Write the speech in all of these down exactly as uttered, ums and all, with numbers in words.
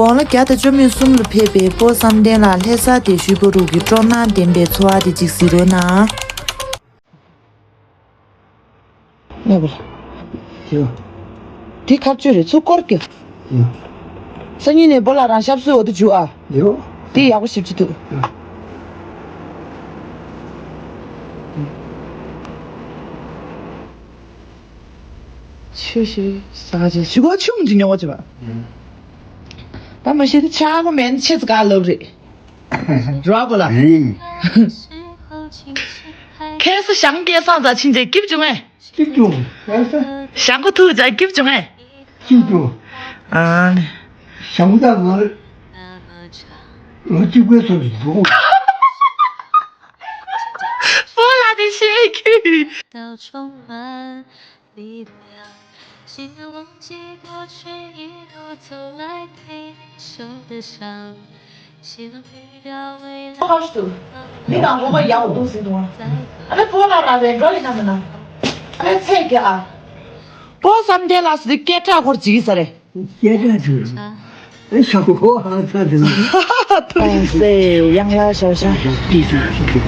དགུང་ལོ་བརྒྱ་དང་བཅུ་མེད་གསུམ་ལ་ཕེབས་པའི་སྤོ་བསམ་གཏན་ལགས་ལྷ་ས་དེ་ཤུལ་བ་རུ་གི་སྤྲོ་སྣང་ལྡན་པའི་འཚོ་བ་དེ་གཅིག་གཟིགས་རོགས་གནང་། ལེགས་པོ། དེ་ཁ་གཅོད་རེད། ཚུར་སྐོར་རྒྱོབ། ཡོ། སང་ཉིན་ནས་སྤོ་ལགས་རང་ཞབས་སོའི་འོག་ཏུ་འཇུག་ཨ། ཡོ། དེ་ཡག་པོ་ཞེ་པོ་ཅིག་འདུག། ཡོ། ཆུ་ཞིག་ཟ་བྱས་ཞུ་ག་ཆུང་ཅིག་ཉོ་བ་བྱེད་པ། ད་མ་གཞི་དེ་ཆག་པ་མེད་ན་ཆེ་ཙི་ག་ལབ་རེད། རོགས་པ་ལ། རེད། ཁ་སང་ཞང་སྐལ་བཟང་དང་ཕྱིན་ཆད་སྐྱིད་པོ་བྱུང་ངས། གཅིག་བྱུང་། ཞང་ཁོ་ཐུག་ཅག་སྐྱིད་བྱུང་ངས། གཅིག་བྱུང་། ཨ་ནི། ཞང་ཁོ་དང་ང་ལོ་གཅིག་པའི་སོ་ཞིག་འདུག། སྤོ་ལགས་དེ་ཤེས་ཁྱོད། ཁ་ཤུ། མི་དང་འོ་མ་ཡག་པོ་འདུག་ཟེར་འདུག་ཨ། ཨ་ནི་སྤོ་ལགས་རང་རེད་འགྲོ་ཡིན་ན་མིན་ན། ཨ་ནི་ཚེ་གི་ཨ། སྤོ་བསམ་གཏན་ལགས་སུ་སྐད་གྲགས་འཁོར་བྱེད་ཀྱི་ས་རེད། སྐད་གྲགས་འཁོར། ཨེ་ཤ་གོ་ཧ་ཚ་དེ་ནི། ཨ་སེ་ཡང་ལ་ཤ་ཤ།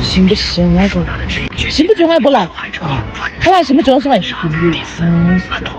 ཞིམ་པོ་ཞིམ་ང་གོ། ཞིམ་པོ་བྱུང་ང་སྤོ་ལགས། ཁ་ལག་ཞིམ་པོ་བྱུང་སོང་ངས། ཨ།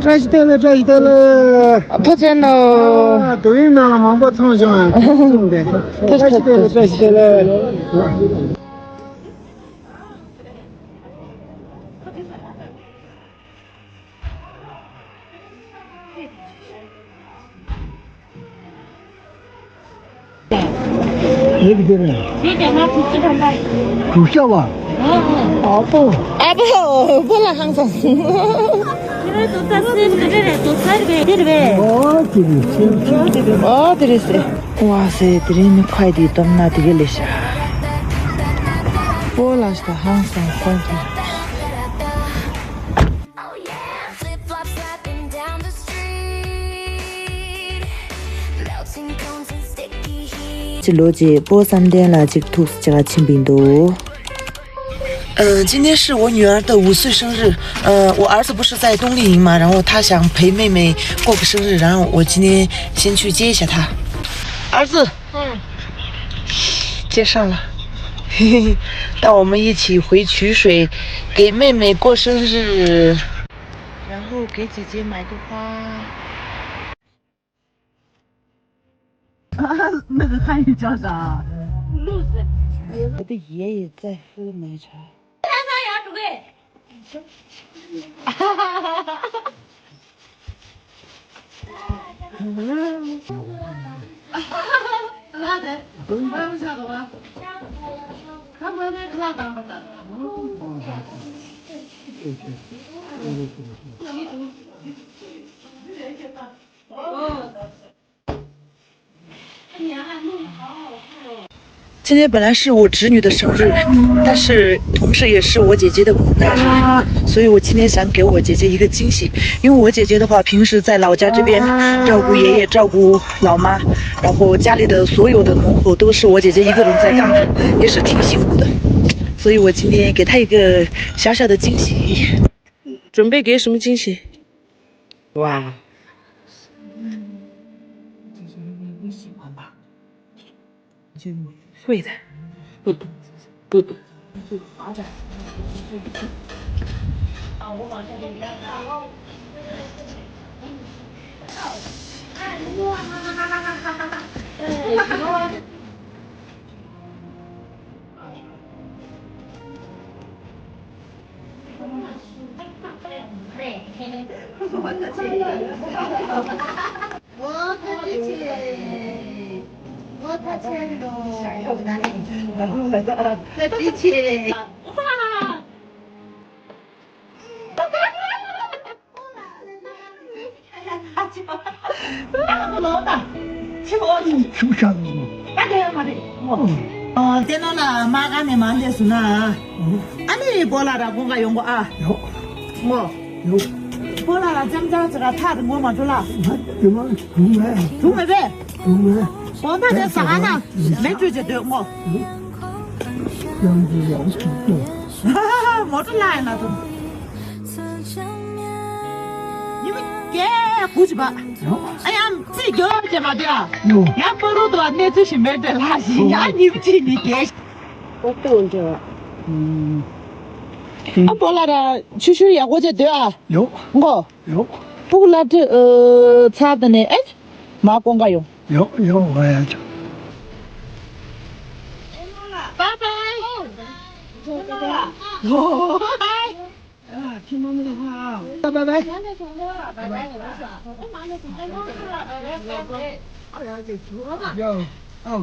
བཀྲ་ཤིས་བདེ་ལེགས། བཀྲ་ཤིས་བདེ་ལེགས། ཐུགས་རྗེ་གནང་། ཨ། དུས་ཡུན་ནང་ལ་མང་པོ་ཚང་བྱུང་ཡང་ཐུགས་རྗེ་གནང་། བཀྲ་ཤིས་བདེ་ལེགས། བཀྲ་ཤིས་བདེ་ལེགས། རེད་དེ་རེད། དྲུག་བརྒྱ་བ། ཨ་ཕོ། ཨ་ཕོ། སྤོ་ལགས་ཧང་སངས། ཨོ་དེ་རེད། ཨོ་དེ་རེད་ཟེར། ཝ་སེ། དེ་རིང་ནི་ཁོའི་དེའི་སྟོབས་ན་དེ་ག་ལས་ཤ། སྤོ་ལགས་ཤ་ཧང་སངས་ཁོང་གིས། ཕྱི་ལོགས་རྗེས་སྤོ་བསམ་གཏན་ལགས་གཅིག་ཐུག་ཅག་ཕྱིན་པ་ཡིན་འདུག། 呃，今天是我女儿的五岁生日，呃，我儿子不是在冬令营嘛，然后他想陪妹妹过个生日，然后我今天先去接一下他。儿子，嗯，接上了，嘿嘿，带我们一起回曲水，给妹妹过生日，然后给姐姐买个花。 那个汉语叫啥？我的爷爷在喝奶茶。 今天本来是我侄女的生日，但是同时也是我姐姐的生日，所以我今天想给我姐姐一个惊喜。因为我姐姐的话，平时在老家这边照顾爷爷、照顾老妈，然后家里的所有的农活都是我姐姐一个人在干，也是挺辛苦的。所以我今天给她一个小小的惊喜。准备给什么惊喜？ 哇，会的。ཨ་ལོ་ད། ཆི་བོ་ཆི། ཆུ་ཤ་ལོ། ད་དེ་ཡང་མ་རེད། ཨོ། ཨ་དེ་ནོ་ལ་མ་ག་ནས་མ་སླེབས་སོང་ན། ཨ་ནི་པོ་ལ་ར་དགོང་ཁ་ཡོང་གོ་ཨ། ཡོ། ངོ་། ཡོ། པོ་ལ་ར་ཅམ་ཅམ་ཅི་ག་ཐག་དེ་ངོ་མ་འགྲོ་ལ། ང་དེ་མ་བྱུང་མེད། བྱུང་མེད་པས། བྱུང་མེད། གོང་ཐག་དེ་ཟ་ཧ་ན་མེ་བཅོས་བྱེད་འདོད་ངོ་། ཡང་དེ་ཡང་ཅི་ཏོ། མོ་ཊ་ལ་ཡ་ན་དུ། ཉི་མ་བརྒྱད་དགུ་ཅི་པ། ཨ་ཡང་ཚིག་རྒྱོ་ཅེ་མ་དེ་ཨ། ཡོ། ཡང་པ་རུ་དུ་ཨ་གནས་ཚུལ་ཞིག་མེད་དེ་ལྷ་ཞིག་ཡང་ཉིམ་ཅི་ནི་གེ། ཨོ་ཏོ་འདྲ། ཨ་པོ་ལ་ར་ཆུ་ཤུར་ཡག་པོ་ཅེ་སྡོད་ཨ། ཡོ། མགོ། ཡོ། ཕུག་ལ་ཏི་ཨ་ཚ་དེ་ནས་ཨེ། མ་ཀོང་ཀ་ཡོང་། ཡོ་ཡོ་ཝ་ཡ་ཅོ། Bye bye. Bye bye. Bye bye. Yo. Oh.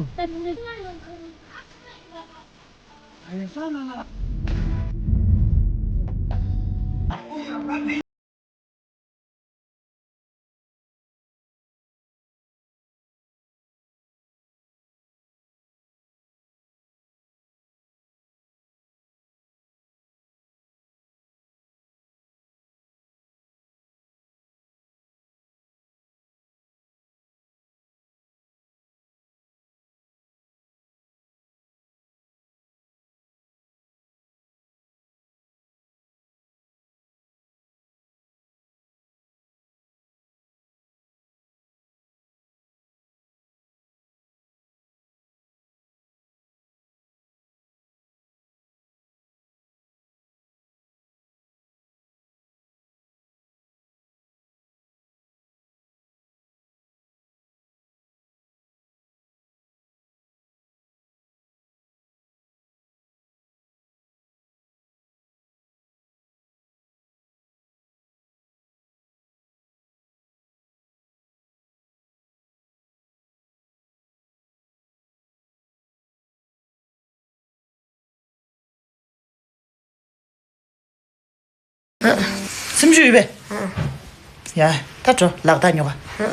སེམས་ཤུགས་ཡོད་པས། ཡ། ད་འགྲོ་ལག་ཐག་ཉོ་ག་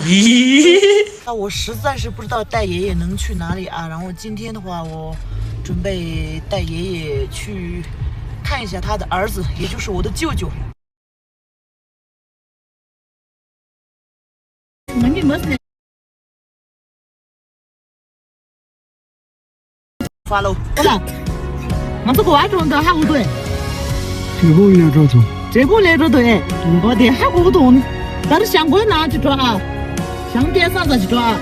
ཡི། 我实在是不知道带爷爷能去哪里啊，然后今天的话，我准备带爷爷去看一下他的儿子，也就是我的舅舅。 Follow. ཨོ་ལ། ང་ཚོ་གོ་བ་གྲོང་དུ་ཧ་གོ་དོ་ཨེ། བྲེ་པོ་ཡིན་ན་འགྲོ་ཐུབ། བྲེ་པོ་ལས་འགྲོ་དོ་ཨེ། འོ་དེ་ཧ་གོ་གོ་དོ། ད་རུ་ཞང་གོའི་ནང་ཅི་འགྲོ་ཨ། ཞང་སྐལ་བཟང་ས་ཅི་འགྲོ་ཨ།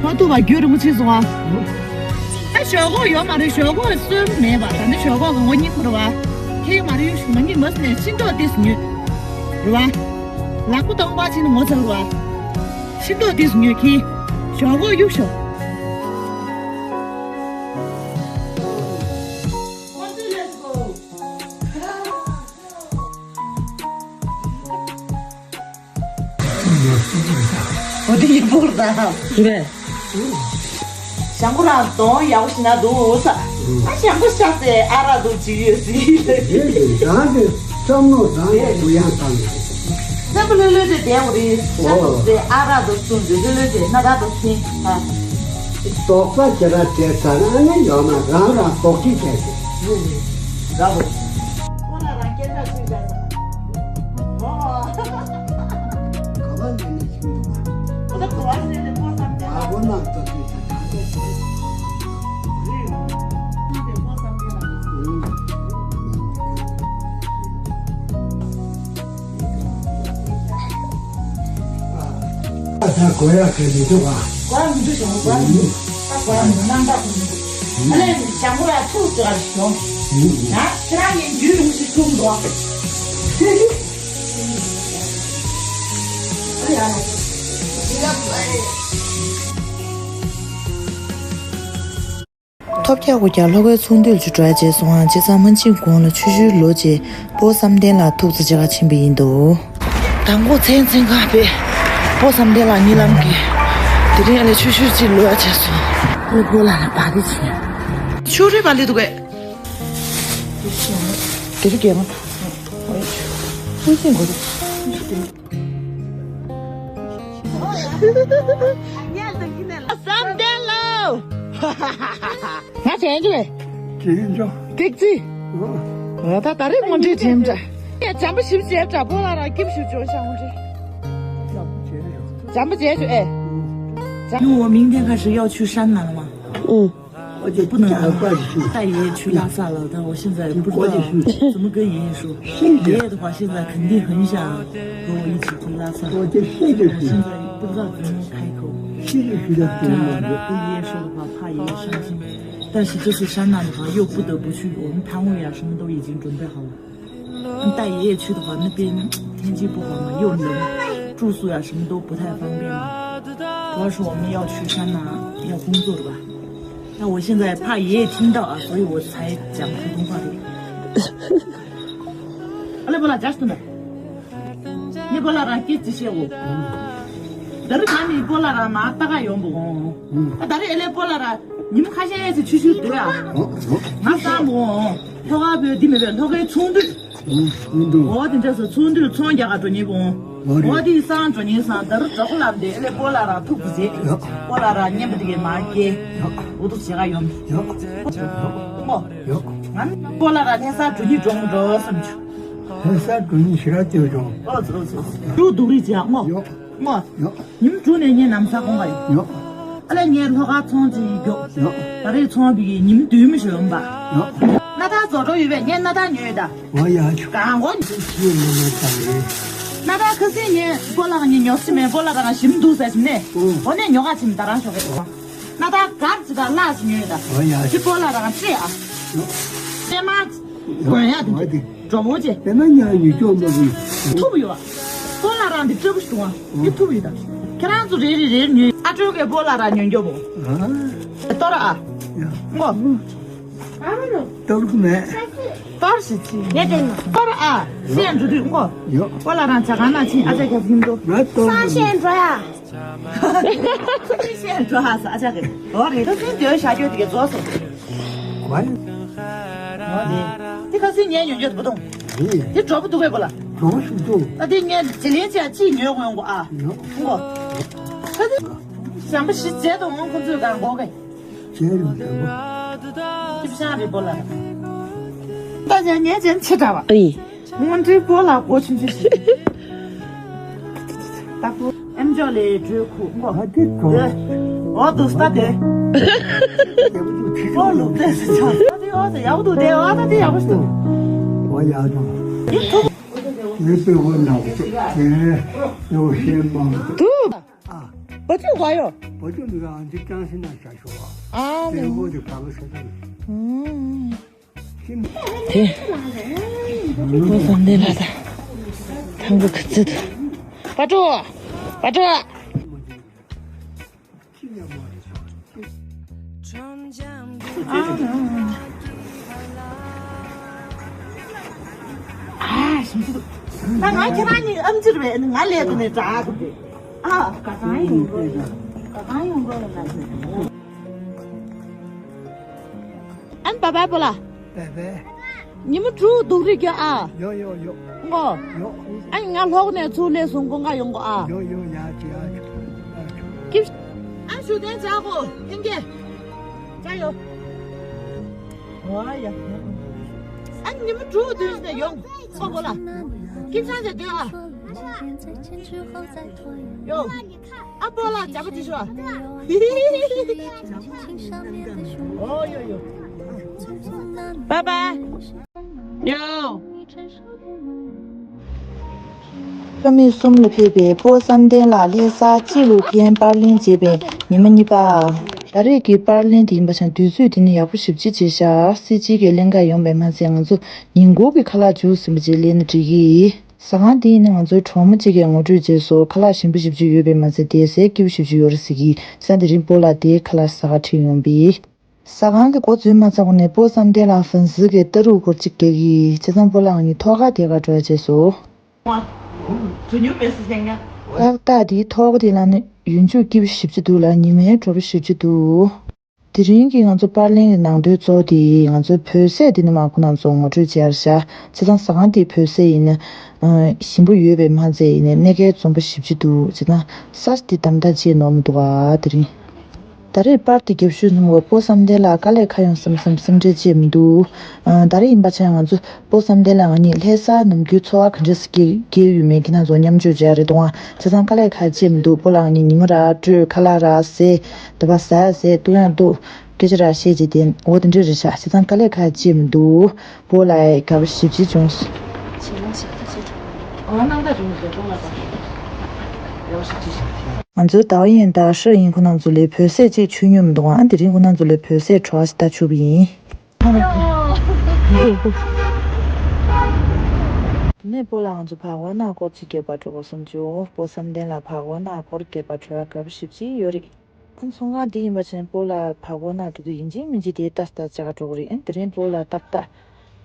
ཧ་ཐུབ་པ་རྒྱུ་རིན་པོ་ཆེ་སོང་ཨ། ཨ་ཞོག་ཁོག་ཡོད་མ་རེད། ཞོག་ཁོག་སོན་མེད་པ། ད་ནི་ཞོག་ཁོག་གི་ངོ་གཉིས་འཁོར་བ། ཁྱེད་མ་རེད་ཞུ་མ་གཉིས་མ་སོང་ནས་ཤིང་ཏོག་ཏིས་ཉོས། རེད་བ། ལག་པ་སྟོང་པ་ཕྱིན་ནས་ངོ་ཚ་རེད་བ། ཤིང་ཏོག་ཏིས་ཉོས་ཁྱི། ཞོག་ཁོག་གཡུག་ཞོག་འོ་དེ་ཡིན་པོར་ད། རེད། ཞང་པོ་རང་གདོང་ཡག་པོ་ཞིག་ན་འདུག་ས། ཨ་ཞང་པོ་ཤ་ཟེ་ཨ་ར་འདུག་ཅིག་ཡོད་སྲིད། རེད་རེད། རང་གི་བསམ་བློ་རང་གི་གུ་ཡངས་བཏང་ནས། བསམ་པ་ལྷོད་ལྷོད་དེ་བསྡད་འོ་རེད། ཨོ། ཤ་ཟེ་ཨ་ར་འདུག་གསུངས་དུས་ལྷོད་ལྷོད་དེ་སྣ་ཐག་ཏུ་ཕྱིན་ཨ། དོགས་པ་ཅི་ར་བྱས་ཚར་ཨ་ནི་ཡོད་མ་རང་རང་དོགས་གཅིག་བྱས་ཏེ། རེད་རེད། འདྲ་པོ། ཁོ་ན་རང་སྐད་ཆ་ཅིག་བྱས་ས། ཨོ། ག་པར་ལས་ནས་ཤིང་འདུག་ག་ཨོ་ད་ག་པར་ལས་ནས་ཕོ་བསམ་སྟེ། ཨ་ཁོ་ན་ད་དུས་ད་ད་ད་ད། རེད། ཤིང་དེ་ཕོ་བསམ་སྟེ་ལ་རེད། ཨ་ད་གོ་ཡ་ག་མི་འདུག་ག་གོ་ཡ་མི་འདུག་ཞོག་གོ་ཡ་མི་འདུག་ད་གོ་ཡ་མི་འདུག་སྣང་དག་མི་འདུག་ཨ་ལས་ཞང་པོ་ལ་ཐུག་ཅིག་ག་ཞོག་ན་ཁྱེད་རང་ངས་རྒྱུས་རིང་ཞིག་ཐུག་འདུག་ཨ་ཡ་ལ་ཡ་ལ། ཐོབ་རྒྱག་གུ་རྒྱག་ལྷོ་ཁའི་ཚོང་འདུས་ལ་ཅིག་འགྲོ་ཡ་བྱས་སོང་ཨ། བྱས་ཙང་མ་ཕྱིན་གོང་ལ་ཆུ་ཤུལ་ལོ་རྗེས་སྤོ་བསམ་གཏན་ལ་ཐུག་ཙམ་བྱེད་ག་ཕྱིན་པ་ཡིན་འདུག་དང་པོ་མཚན་མཚན་གང་པས་སྤོ་བསམ་གཏན་ལ་གཉིད་ལམ་གྱི་དེ་རིང་ཨ་ལས་ཆུ་ཤུལ་ཅིག་ལོ་ཡ་བྱས་སོང་། ཨོ་སྤོ་ལ་ལ་བ་དེ་ཕྱིན། ཆུ་རུད་པ་ལི་འདུག་གས། དེ་རིང་རྒྱལ་མོ་ཐུག་སོང་། ཨོ་ཡ་ཆུ་ཤུལ་འགོ་འདུག་ཨ་ཡ། བསམ་གཏན་ལོ། ང་དྲན་གྱི་རེད། དྲན་ཆོག་ཏིག་ཙི། ཨོ། ད་ད་རེས་དངོས་འབྲེལ་དྲན་འདྲ། ཡ་འཇམ་པོ་ཞིབ་བྱས་འདྲ་པོ་ལ་རང་སྐྱིབས་ཞིབ་བྱུང་ཤག་དངོས་འབྲེལ། འཇམ་པོ་བྱས་ཆོག་ཨེ། 因为我明天开始要去山南了嘛。嗯。我就不能带爷爷去拉萨了，但我现在不知道怎么跟爷爷说。爷爷的话，现在肯定很想跟我一起去拉萨。我现在不知道怎么开口。这样跟爷爷说的话，怕爷爷伤心。但是这次山难的话，又不得不去，我们摊位啊什么都已经准备好了。 带爷爷去的话，那边天气不好嘛，又冷，住宿呀、什么都不太方便嘛。主要是我们要去山南，要工作的吧。那我现在怕爷爷听到啊，所以我才讲普通话的。阿拉伯拉家属呢？你伯拉让给这些我。但是他们伯拉让嘛，大概用不？啊，但是阿拉伯拉让，你们看现在是去去对啊？那啥不？ ལྷོ་ཁ་བོད་འདི་མེད་པའི་ལྷོ་ཁའི་ཚོང་འདུས། འོ་དེ་འདྲ་སོ་ཚོང་འདུས་ཚོང་རྒྱག་ག་འགྲོ་ཉེ་བོ། འོ་དེ་སང་འགྲོ་ཉེ་སང་ད་རུ་གྲོགས་ལམ་དེ་ཨེ་ལེ་སྤོ་ལགས་རང་ཐུག་པུ་ཟེ། སྤོ་ལགས་རང་མཉམ་པོ་དེ་གའི་མ་སྐྱེ། འོ་དུ་བྱེད་ག་ཡོང་། མོ། ང་སྤོ་ལགས་རང་ལྷ་ས་འགྲོ་ཉེ་འགྲོ་འགྲོ་བསམ་བྱུང་། ལྷ་ས་འགྲོ་ཉེ་ཞེ་དྲག་སྐྱོ་བྱུང་། ཨོ་ཙི་ཨོ་ཙི་ཨོ་ཙི། འགྲོ་འདུག་རེད་ཅེ་མོ། མོ། ཉིན་དྲུག་ནས་ངས་ནམ་ས་གོང་ག་ཡོད། ཨ་ལས་ངས་ལྷོ་ཁ་ཚོང་ཅིག་མགྱོགས། ད་རེས་ཚོང་བི་གི་ཉིན་བདུན་མི་ཞོན་པ། སྣ་ཐག་རྫོགས་འགྲོ་ཡོད་པས་ངས་སྣ་ཐག་ཉོས་ཡོད་ད། ཨོ་ཡ་ཆུ། གང་གོ་ཉིན་ཞིག་ཡོད་མ་མ་ད་རེད། སྣ་ཐག་ཁ་སང་ངས་སྤོ་ལགས་ངས་ཉོ་སྲིད་མེད་སྤོ་ལགས་རང་ཞིམ་འདུག་ཟེར་ཞིམ་ནས། འོ་ནས་ཉོ་ག་ཕྱིན་ད་རང་ཞོགས་གས། སྣ་ཐག་གར་ཅི་ད་ལགས་ཞིག་ཉོས་ཡོད་ད། ཨོ་ཡ་ཅི་སྤོ་ལགས་རང་ཅི་ཨ། ཨོ། ཙེ་མ། དགོན་ཡག་དེ་འདྲ་འགྲོ་བོ་ཅེ། དེ་ན་ཉག་ཉིད་སྐྱོ་མ་བུ། ཐུབ་ཡོད། ཁོ་ལ་རང་འདི་སྤྲོ་པོ་ཞིག་འདུག་ཨ། འདི་ཐུབ་ཡོད་ད། ཁྱེད་རང་ཚོ་རེ་རེ་རེར་ཉོས། ཨ་སྤྲོ་གི་སྤོ་ལ་རང་ཉོས་འགྱོ་བོ། ཨ། གཏོར་ཨ། ཡ། ངོ་། གཏོར་གི་མེད། གཏོར་ཞིག་ཅི། ངས་དེ་ན། གཏོར་ཨ། སེམས་འགྲོ་དུས་ངོ་། ཡོ། སྤོ་ལ་རང་ཇ་ཁང་ན་ཕྱིན་ཨ་ཅག་ག་ཟིན་འདུག་ང་གཏོར་གི་མེད། སེམས་འགྲོ་ཡ། ཁོ་ཚོའི་ཤེས་འགྲོ་ཧ་ས་ཨ་ཅག་གི་འོ་རེད། ཁོ་ཚོའི་འདོད་བྱ་རྒྱུ་དེ་གའི་རྫོགས་སོང་། གོ་ཡ། འོ་དེ། དེ་ཁ་སང་ངས་ཉོས་ཉོས་བུ་དུང་། རེད། དེ་གྲོགས་པོ་འདུག་པས་པོ་ལ། གྲོགས་པོ་ཞིག་འདུག་ད་དེ་ངས་བྱི་ལིང་ཅིག་ཅིག་ཉོས་དགོས་ཡོང་གོ་ཨ། ཡོ། ཧུང་གོ། ད་དེ། བྱམས་པ་ཞིག་བྱས་དང་འོང་ཁོ་ཚོས་གང་གོ་གི། བྱས་རུང་བྱས་གོ། ཅིབ་ཤང་རེད་པོ་ལ། ད་ཅག་ངས་ཅན་ཆེ་དྲགས་པ། ཨི། སྔོན་འགྲོའི་སྤོ་ལགས་སྒོ་ཆུང་ཆུང་ཞིག་ད་སྤོ་ཨེམ་ཇོ་ལས་གྲོས་ཁུག་མགོ། ཨ་དེ་གོ། འོ་འདུག་སྟ་དེ། སྤོ་ལུག་ཏེ་སི་ཆ། ཨ་དེ་འོ་ཟེ་ཡག་པོ་འདུག་དེ་འོ་ད་དེ་ཡག་པོ་ཞིག་འདུག་འོ་ཡག་འདུག་དེ་ཐུག་དེ་པེ་ཧོ་ནག་དེ་ཡོ་ཤེ་མང་། འདུག་ཨ། བ་ཅུ་བ་ཡོ། བ་ཅུ་མི་ག་ཨ་འདི་ཀྲང་སི་ན་ཤ་ཤོ་བ། ཨ་དེ་ཧོ་དེ་ག་གི་ས་ས་ནི། ཨུམ། དེ། ཁོ་ཙམ་དེ་ལ་ད། ཐང་གི་ཁི་ཙི་དུ། པ་ཏྲོ། པ་ཏྲོ། ཨ་ཞིམ་ཞིམ། ད་ང་ཁྱེད་རང་གཉིས་ཨམ་ཅི་རེད་པས། ང་ལས་དུ་ནས་འདྲ་གི་རེད། ཨ། ག་གང་ཡོང་གི་རེད། ག་གང་ཡོང་གི་རེད་ལ། ཨན་པ་པའི་པོ་ལ། པའི་པའི། ཉི་མ་དྲུག་སྡུག་རིགས་ཀྱི་ཨ། ཡོ་ཡོ་ཡོ། ངོ་། ཡོ། ཨན་ང་ལྷོག་ནས་ཚུར་ལས་སོང་ཀོང་ཀ་ཡོང་གོ་ཨ། ཡོ་ཡོ་ཡ་ཅི་ཡ་ཅི། ཀིབ། ཨན་ཞུ་དན་ཅག་གོ་ཧིན་གེ། ཅག་ཡོ། ཝ་ཡ། ཨན་ཉི་མ་དྲུག་བདུན་ནས་ཡོང་། ཚོ་གོ་ལ། ཀིབ་ཤང་ཟེར་དུས་ཨ། ཡོ། ཨ་པོ་ལ་ཇ་པ་ཅི་ཤོ། ཨོ་ཡོ་ཡོ། Bye bye། ཡོ། ཀ་མད་གསུམ་ལ་ཕེབས་པའི་སྤོ་བསམ་གཏན་ལགས་ལྷ་ས་སྤྱི་ལུ་འཕན་པར་ལེན་བྱས་པའི་ཉི་མ་གཉིས་པ། ད་རེས་ཀྱི་པར་ལེན་དེ་ཡིན་པ་ཞིག་དུས་ཚོད་དེ་ནི་ཡག་པོ་ཞེ་པོ་ཅིག་བྱས་ཤག་སྲིད་སྤྱི་གི་ལྷན་ཁག་ཡོང་པས་མ་ཚད་ང་ཚོ་ཉིན་གུང་གི་ཁ་ལག་མཇུག་ཟིན་པ་ཅིག་ལེན་ན་འགྲིག་གི། ཟ་ཁང་དེ་ཡིན་ན་ང་ཚོའི་གྲོགས་མོ་གཅིག་གིས་ངོ་སྤྲོད་བྱས་སོང་། ཁ་ལག་ཞིམ་པོ་ཞེ་པོ་ཅིག་ཡོད་པས་མ་ཚད་དེ་ཟས་སྐྱིད་པོ་ཞེ་པོ་ཅིག་ཡོད་རེད་ཟེར་གི། ས་འདི་རིང་སྤོ་ལགས་དེ་ཁ་ལག་ཟ་ག་ཁྲིད་ཡོང་པས། ཟ་ཁང་གི་སྒོ་འཛུལ་མ་ཚར་གོང་ནས་སྤོ་བསམ་གཏན་ལགས་ཧྥན་སི་གི་ལྟ་གྲུབ་སྐོར་གཅིག་རྒྱག་གི། བྱས་ཙང་སྤོ་ལགས་ང་གཉིས་ཐོག་ཁ་དེ་ག་འགྲོ་ཡ་བྱས་སོང་། ཏག་ཏག་དེའི་ཐོག་དེ་ལ་ནི་ཡུན་ཆུ་སྐྱིད་པོ་ཞེ་པོ་ཅིག་འདུག་ལ་ཉི་མའི་དྲོ་པོ་ཞེ་པོ་ཅིག་འདུག་དེ་རིང་གི་ང་ཚོ་པར་ལེན་གྱི་ནང་དོན་གཙོ་བོ་དེ་ང་ཚོའི་བོད་ཟས་དེ་ནི་མ་ཁོ་ན་ཚོ་ངོ་སྤྲོད་བྱས་ར་ཤག་བྱས་ཙང་ཟ་ཁང་དེའི་བོད་ཟས་ཡིན་ན་ཨ་ཞིམ་པོ་ཡོད་པའི་མ་ཚད་ཡིན་ན་གནས་མཁན་འཛོམས་པོ་ཞེ་པོ་ཅིག་འདུག་བྱས་ཙང་ས་དེ་དམ་དྲག་ཅིག་ནོར་མི་འདུག་ཨ་དེ་རིང་། ད་རེས་པར་དེ་རྒྱབ་ཤོད་སོང་བ་སྤོ་བསམ་གཏན་ལགས་དཀའ་ལས་ཁག་ཡོང་བསམ་བསམ་སེམས་ཁྲལ་བྱེད་མི་འདུག་ཨ་ད་རེས་ཡིན་པ་ཆ་ང་ཚོ་སྤོ་བསམ་གཏན་ལགས་ང་གཉིས་ལྷ་ས་ནམ་རྒྱུན་འཚོ་བ་ག་འདྲས་སེ་སྐྱེལ་སྐྱེལ་ཡོད་མེད་ཁྱེད་རང་ཚོ་མཉམ་སྤྱོད་བྱས་རེད་དོ། ཨ་བྱས་ཙང་དཀའ་ལས་ཁག་བྱེད་མི་འདུག་སྤོ་ལགས་ང་གཉིས་ཉི་མ་ར་སྤྲོད་ཁ་ལག་ར་ཟས་འདི་པ་ཟ་ཡ་ཟས་བཏུང་ཡ་འདུག་སྐད་ཆ་ར་བཤད་བྱས་དེ་འོ་དེ་འདྲས་རེད་ཤག་བྱས་ཙང་དཀའ་ལས་ཁག་བྱེད་མི་འདུག་སྤོ་ལགས་དགའ་པོ་ཞེ་པོ་ཅིག་བྱུང་སོང་། ང་ཚོའི་ཟླ་བ་ཡན་དང་ཧྲི་ཡིན་ཁོ་ན་ཚོ་ལས་བོད་ཟས་གཅིག་མཆོད་མྱོང་མི་འདུག་ཨ་དེ་རིང་ཁོ་ན་ཚོ་ལས་བོད་ཟས་བྲོ་བ་ཞིག་ད་མཆོད་པ་ཡིན། དེ་ནས་སྤོ་ལགས་ང་ཚོ་བག་ཝ་ན་སྐོར་གཅིག་རྒྱབ་པ་འགྲོ་དགོས་བསམ་བྱུང་། སྤོ་བསམ་གཏན་ལགས་བག་ཝ་ན་སྐོར་རྒྱབ་པ་བྲོ་བ་དགའ་པོ་ཞེ་པོ་ཅིག་ཡོད་རེད། ཨ་ཚོང་ཁང་འདི་ཡིན་པ་ཆ་ནས་སྤོ་ལགས་བག་ཝ་ན་དེ་དུས་ཡིན་གཅིག་མིན་གཅིག་དེ་ལྟ་ལྟ་བྱ་ག་འགྲོ་གི་རེད། ཨ་དེ་རིང་སྤོ་ལགས་ཏག་ཏག་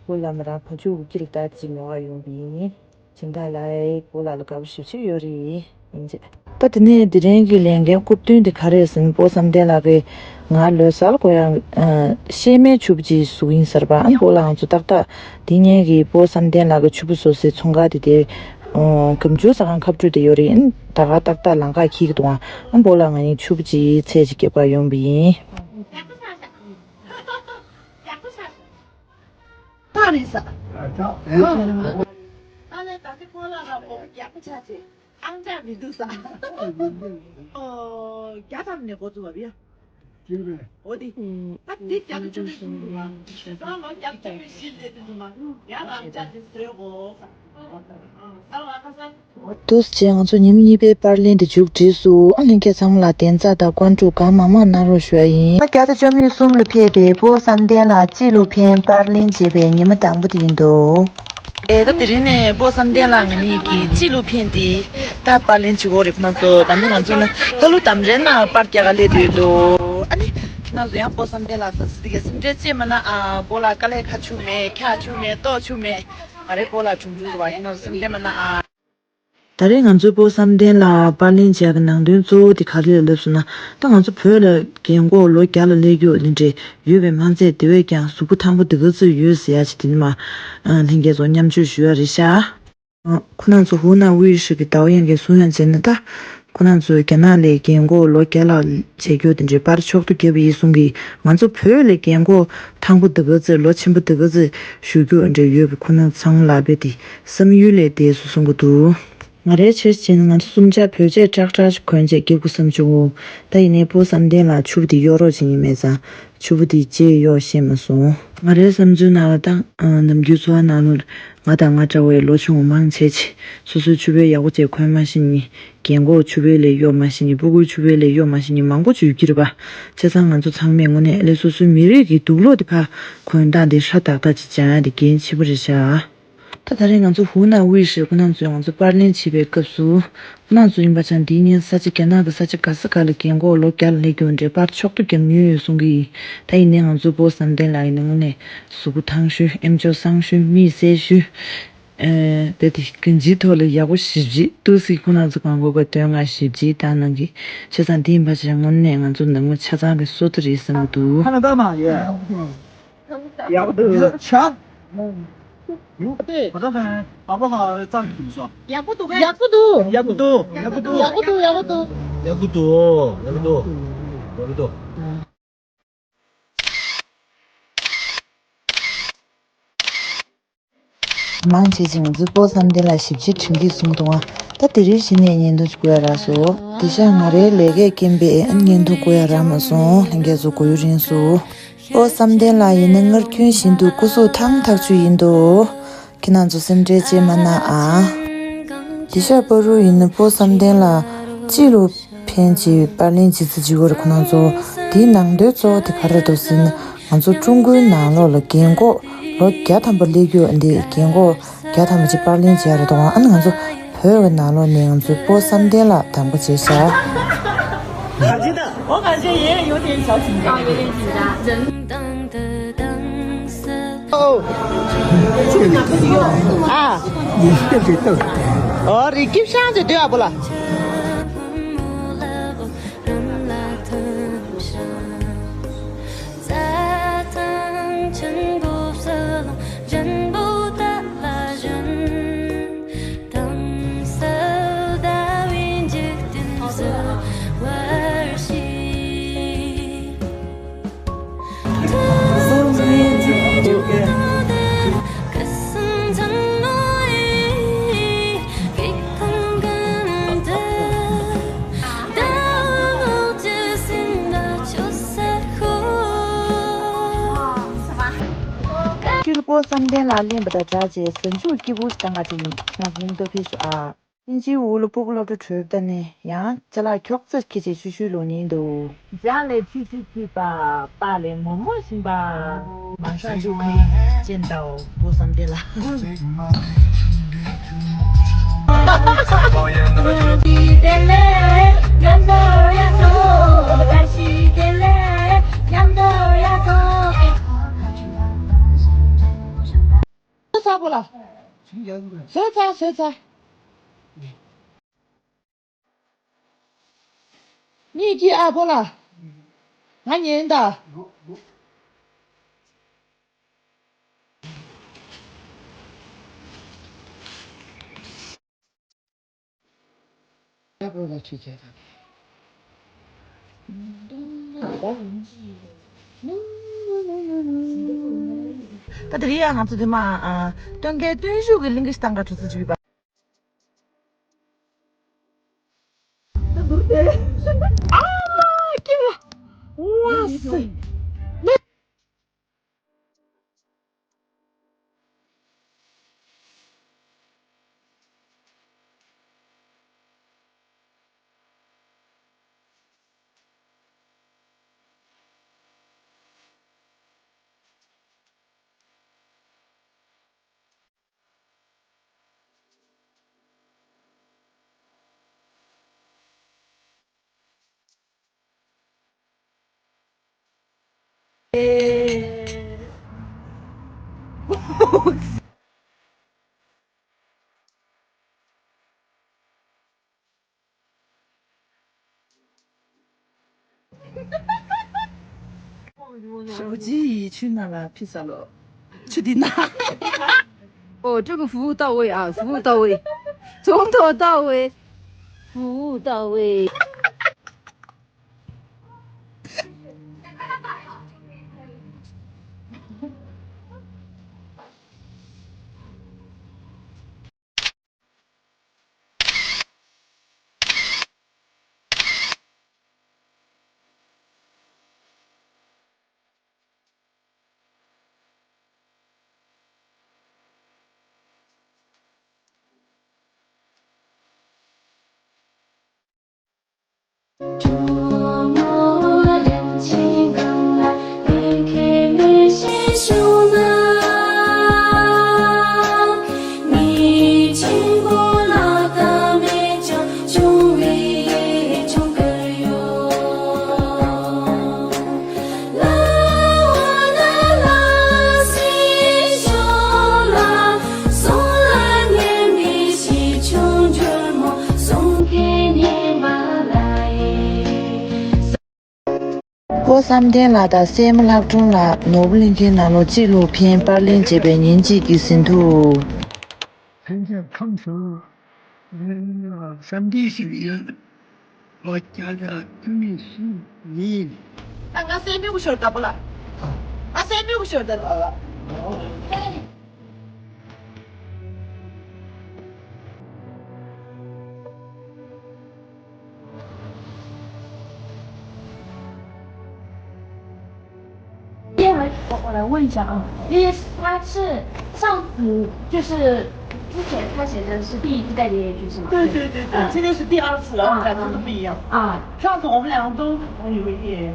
སྤོ་ལགས་མི་རང་བ་ཕྱུགས་དགུ་ཁྱི་ལ་ལྟ་ཅིག་ཉོ་ག་ཡོང་གི་ཡིན། སྦྱིན་བདག་ལགས་སྤོ་ལགས་ལ་དགའ་པོ་ཞེ་པོ་ཅིག་ཡོད་རེད་ཡིན་ཅེས། ད་དེ་ནས་དེ་རིང་གི་ལས་འགན་སྐུ་མདུན་དེ་ག་རེ་ཟེར་ན་སྤོ་བསམ་གཏན་ལགས་ཀྱིས་ང་ལོ་གསར་དགོས་ཡ་ཨ་གཤེད་མའི་མཆོད་པ་ཅིག་བཟོ་གི་ཡིན་ཟེར་བ། ཨ་སྤོ་ལགས་ང་ཚོ་ཏག་ཏག་དེ་སྔོན་གྱི་སྤོ་བསམ་གཏན་ལགས་ཀྱི་མཆོད་པ་བཟོ་སའི་ཚོང་ཁང་དེ་དེ་ཨ་གངས་ཆུ་ཟ་ཁང་ཁ་སྤྲོད་དེ་ཡོད་རེད། ཨ་ད་ག་ཏག་ཏག་ལམ་ཁ་འཁེལ་གྱི་འདུག་ཨ་སྤོ་ལགས་ང་གཉིས་མཆོད་པ་ཅིག་ཚད་ཅིག་རྒྱབ་ག་ཡོང་བ་ཡིན། ཡག་པོ་ཆགས་སོང་། ཡག་པོ་ཆགས་སོང་། ད་རེད་ས། ད་ལས་ད་ལྟ་ཁོ་ལ་ར་མོ་ཡག་པོ་ཆགས་ཆེ། ཨང་ཅག་མི་འདུག་ས། ཨོ་བརྒྱ་ཐམ་ནས་འགོ་བཙུགས་པ་རེད། འོ་དེ། ད་དེ་བརྒྱ་ཐམ་ཆུ་ཚོད་གསུམ་འདུག་ཨ། ད་ལོ་བརྒྱ་ཐམ་ཆུ་ཚོད་བཞི་ལས་དེ་འདུག་མ། ཡང་ཨང་ཅག་དེ་བཟོས་གོ། ཨ་ད་ལ་ཁ་སང་། འདུག་སེ་བྱས་ང་ཚོ་ཉིན་གཉིས་པའི་པར་ལེན་དེ་མཇུག་བསྒྲིལ་སོང་། ཨ་ལྷན་རྒྱས་ཚང་མ་ལ་བདེ་འཇགས་དང་བཀའ་འགྲུབ་གང་མང་མང་གནང་རོགས་ཞུ་ཡ་ཡིན། ཨ་བརྒྱ་དང་བཅུ་མེད་གསུམ་ལ་ཕེབས་པའི་སྤོ་བསམ་གཏན་ལགས་སྤྱི་ལོ་ཕན་པར་ལེན་བྱེད་པའི་ཉི་མ་དང་པོ་དེ་ཡིན་འདུག་ཨེ་ད་དེ་རིང་ནས་སྤོ་བསམ་གཏན་ལགས་ང་གཉིས་ཀྱིས་སྤྱི་ལོ་ཕན་དེ་ད་པར་ལེན་བྱེད་དགོས་རེད། ཁོ་ན་ཚོ་ད་ནི་ང་ཚོ་ནི་ལྷ་ལུ་དམ་རེ་ན་པར་རྒྱག་ག་སླེབས་དུས་འདུག་ཨ་ནི་ཁོ་ན་ཚོ་ཡང་སྤོ་བསམ་གཏན་ལགས་ས་སི་དེ་ག་སེམས་ཁྲལ་ཅེས་མ་ན་ཨ་སྤོ་ལགས་དཀའ་ལས་ཁག་བྱུང་མེད། ཁག་བྱུང་མེད། ཏོག་བྱུང་མེད། ང་རའི་སྤོ་ལགས་གྲོང་ཚོ་བ་ཡིན་ནོ་སེམས་ཁྲལ་མ་ན་ཨ། ད་རེས་ང་ཚོའི་སྤོ་བསམ་གཏན་ལ་པར་ལེན་བྱས་པའི་ནང་དོན་གཙོ་བོ་དེ་ག་རེ་ལབ་སོང་ན། ད་ང་ཚོ་བོད་ལ་རྒན་གོག་ལོ་བརྒྱ་ལ་སླེབས་རྒྱུ་འདི་འདྲས་ཡོད་པའི་མ་ཚད་དེ་བས་ཀྱང་གཟུགས་པོ་ཐང་པོ་འདི་ག་ཚོད་ཡོད་ཟེར་ཡ་ཅིག་དེ་ནི་མ་ལྷན་རྒྱས་ཚོ་མཉམ་སྤྱོད་ཞུ་ཡ་རེད་ཤག་ཁོ་ན་ཚོ་ཧུ་ན་ཝི་ཧྲི་གི་ཟླ་བ་ཡན་གྱི་གསུང་ཡང་བྱས་ན་ད། ཁོ་ན་ཚོས་རྒྱ་ནག་ལས་རྒན་གོག་ལོ་བརྒྱ་ལྷག་བྱེད་རྒྱུ་དེ་འདྲའི་པར་མཆོག་ཏུ་བརྒྱབ་པ་ཡིན་གསུང་གི། ང་ཚོ་བོད་ལས་རྒན་གོག་ཐང་པོ་འདི་ག་ཚོད་ལོ་ཆེན་པོ་འདི་ག་ཚོད་བཞུགས་རྒྱུ་འདྲ་ཡོད་པའི་ཁོ་ན་ཚང་ལ་བས་དེ་བསམ་ཡུལ་ལས་འདས་སུ་གསུང་གི་འདུག་ང་རའི་ཆེད་བྱས་ན་ང་ཚོ་གསུམ་ཆ་བོད་ཆས་ཀྲག་ཀྲག་ཅིག་གོན་བྱས་སྐྱེ་དགུ་བསམ་བྱུང་ངོ་། ད་ཡིན་ནའི་སྤོ་བསམ་གཏན་ལ་ཕྱུ་པ་དེ་གཡོག་རོགས་བྱེད་མཁན་མེད་ཙང་ཕྱུ་པ་དེ་རྗེས་གཡོག་ཤེས་མ་སོང་། ང་རའི་བསམ་ཚུལ་ནང་ལ་ད་ནམ་རྒྱུན་འཚོ་བ་ནང་ལོགས་ང་དང་ང་འདྲ་བའི་ལོ་ཆུང་བ་མང་ཆེ་ཆེ་སོ་སོའི་ཕྱུ་པའི་ཡག་པོ་བྱས་གོན་མ་ཤེས་ནི། རྒན་གོག་ཕྱུ་པའི་ལས་གཡོག་མ་ཤེས་ནི། སྤུ་གུའི་ཕྱུ་པའི་ལས་གཡོག་མ་ཤེས་ནི་མང་པོ་ཅིག་ཡོད་ཀྱི་རེད་པ། བྱས་ཙང་ང་ཚོ་ཚང་མས་དངོས་གནས་ཨ་ལས་སོ་སོའི་མི་རིགས་ཀྱི་དུག་སློག་དེ་ཕར་གོན་སྟངས་དེ་ཧྲ་ཏག་ཏག་ཅིག་སྦྱང་ཡ་དེ་གལ་ཆེན་པོ་རེད་ཤག་ད་ད་རེས་ང་ཚོ་ཧུ་ན་ཝི་ཧྲི་ཁོ་ན་ཚོས་ང་ཚོ་པར་ལེན་བྱེད་པའི་སྐབས་སུ་ཁོ་ན་ཚོ་ཡིན་པ་ཆ་འདིའི་ཉིན་ས་ཆ་རྒྱ་ནག་གི་ས་ཆ་ག་ས་ག་ལ་རྒན་གོག་ལོ་བརྒྱ་ལ་སླེབས་རྒྱུ་འདྲའི་པར་མཆོག་ཏུ་བརྒྱབ་མྱོང་ཡོད་གསུང་གི་ཡིན། ད་ཡིན་ནའི་ང་ཚོ་སྤོ་བསམ་གཏན་ལགས་ཡིན་ན་དངོས་གནས་གཟུགས་པོ་ཐང་ཤོས་ཨེམ་ཅོག་བཟང་ཤོས་མིག་གསལ་ཤོས། ཨེ་དེ་དེ་གང་ཅིའི་ཐོག་ལ་ཡག་པོ་ཞེ་པོ་ཅིག་འདུག་སེ་ཁོ་ན་ཚོ་གང་གོ་ག་དོན་ང་ཞེ་པོ་ཅིག་བཏང་གནང་གི། བྱས་ཙང་དེ་ཡིན་པ་ཞིག་དངོས་གནས་ང་ཚོ་ནང་མི་ཆ་ཚང་གི་བསོད་བདེ་རེད་བསམ་གི་འདུག་ཁ་ན་ད་མ་ཡོད། ཡག་པོ་འདུག་ཆ། ཡག་པོ་འདུག་གས། ཡག་པོ་འདུག་ཡག་པོ་འདུག་ཡག་པོ་འདུག་ཡག་པོ་འདུག་ཡག་པོ་འདུག་ཡག་པོ་འདུག་ཡག་པོ་འདུག་མང་ཆེ་ཅིག་ང་ཚོའི་སྤོ་བསམ་གཏན་ལ་ཞིབ་ཕྱིར་དྲན་གྱིས་གསུངས་འདུག་ཨ། ད་དེ་རིང་གཞི་ནས་བརྙན་ཐུང་ཅིག་བཀོད་ཡ་རག་སོང་། དེ་ཤ་ང་རའི་ལས་ཀའི་རྐྱེན་པས་ཨ་བརྙན་ཐུང་བཀོད་ཡ་རག་མ་སོང་། ལྷན་རྒྱས་ཚོ་གོ་ཡུལ་རིང་སོང་། སྤོ་བསམ་གཏན་ལ་ཡིན་ན་སྔར་རྒྱུན་བཞིན་དུ་སྐུ་གཟུགས་ཐང་ཐག་ཆོད་ཡིན་འདུག་ཁྱེད་རང་ཚོ་སེམས་ཁྲལ་ཅིག་མ་གནང་ཨ། དེ་ཤ་པ་རུ་ཡིན་ན་སྤོ་བསམ་གཏན་ལ་སྤྱི་ལོ་ཕན་གྱི་པར་ལེན་བྱེད་རྩིས་བྱེད་དགོས་རེད། ཁོ་རང་ཚོ་དེའི་ནང་དོན་གཙོ་བོ་དེ་ག་རེ་རེད་འདུག་ཟེར་ན། ང་ཚོ་ཀྲུང་གོའི་ནང་ལོགས་ལ་རྒན་གོག་ལོ་བརྒྱ་ཐམ་པ་སླེབས་རྒྱུ་འདི་རྒན་གོག་བརྒྱ་ཐམ་པ་ཅིག་པར་ལེན་བྱས་རེད་འདུག་ཨ་ནི་ང་ཚོ་བོད་ཀྱི་ནང་ལོགས་ནས་ང་ཚོའི་སྤོ་བསམ་གཏན་ལ་དམ་པ་བྱས་ཤག་ཨ། ཨོ་རི་ཀིབ་ཤང་ཅིག་སྡོད་ཨ་བོ་ལ། ཀོ་བསམ་གཏན་ལ་གླེན་པ་དང་སྦྲགས་རྗེས་གཟའ་མཇུག་སྐྱིད་པོ་ཞིག་བཏང་ག་དེ་ཡིན། ང་ཧོང་ཏོ་ཕེབས་སོང་ཨ། དབྱིན་ཇིའི་འུ་ལུ་སྤུ་གུ་སློབ་གྲྭ་གྲོལ་ད་ནས་ཡང་ཅ་ལག་ཁྱོག་ཙམ་ཁྱེར་བྱས་ཤུལ་ཤུལ་ལོག་ཉེན་འདུག་ལྗགས་ལས་ཆུ་ཆུ་ཆུ་པ། པགས་ལས་མོག་མོག་ཞིམ་པ། མ་ཧྲ་ཞུ་ཁི་ཅན་དའོ་ཀོ་བསམ་གཏན་ལ། ཚ་པོ་ལ། ཟོས་ཚ་ཟོས་ཚ། གཉིད་ཀྱི་ཨ་ཕོ་ལ། ང་ཉན་ད། ད་དེ་རིང་ཡང་ང་ཚོ་དེ་མ་སྟོན་ཁའི་བརྟུལ་ཞུགས་ཀྱི་གླིང་ག་ཞིག་བཏང་ག་འགྲོ་ཚུལ་ཅིག་ཡོད་པ། ཨ་མ་ཀི་ལ། ཝ་སི། ཞོགས་ཇི་ཡི་ཆུ་ནང་ལ་ཕི་ས་ལོ། ཆུ་འདི་ན། ཨོ། ཀྲུང་གོ་服务到位啊，服务到位。从头到尾，服务到位。 ཀོ་བསམ་གཏན་ལགས་དང་སྲས་མོ་ལྷག་སྒྲོན་ལགས་ནོར་བུ་གླིང་ཁའི་ནང་ལོགས་གཅིག་ལུ་ཕན་པར་ལེན་བྱས་པའི་ཉིན་གཅིག་གི་ཟིན་ཐོ། ལྷན་རྒྱས་ཁམས་བཟང་། བསམ་གཏན་ཞིག་ཡོད། ལོ་བརྒྱ་དང་བཅུ་གཉིས་ཤིག་ཡིན། ད་ང་སྲས་མོ་གི་ཞོར་ལྟ་བུ་ལ། ང་སྲས་མོ་གི་ཞོར་ལྟ་བུ་ལ།因为我我来问一下啊，因为他是上次就是之前他写的是第一次带点也就是嘛，对对对对，嗯，这就是第二次了，我们俩真的不一样。啊，上次我们两个都有一点。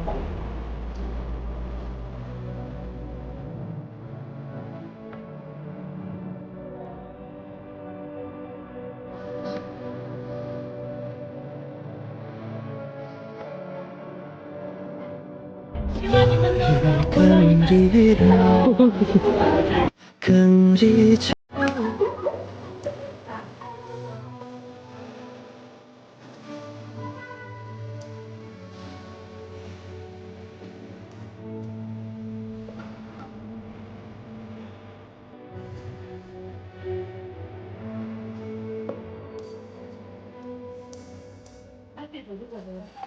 ཨ་ཕས་འགྲོ་འདུག་ག་རེད།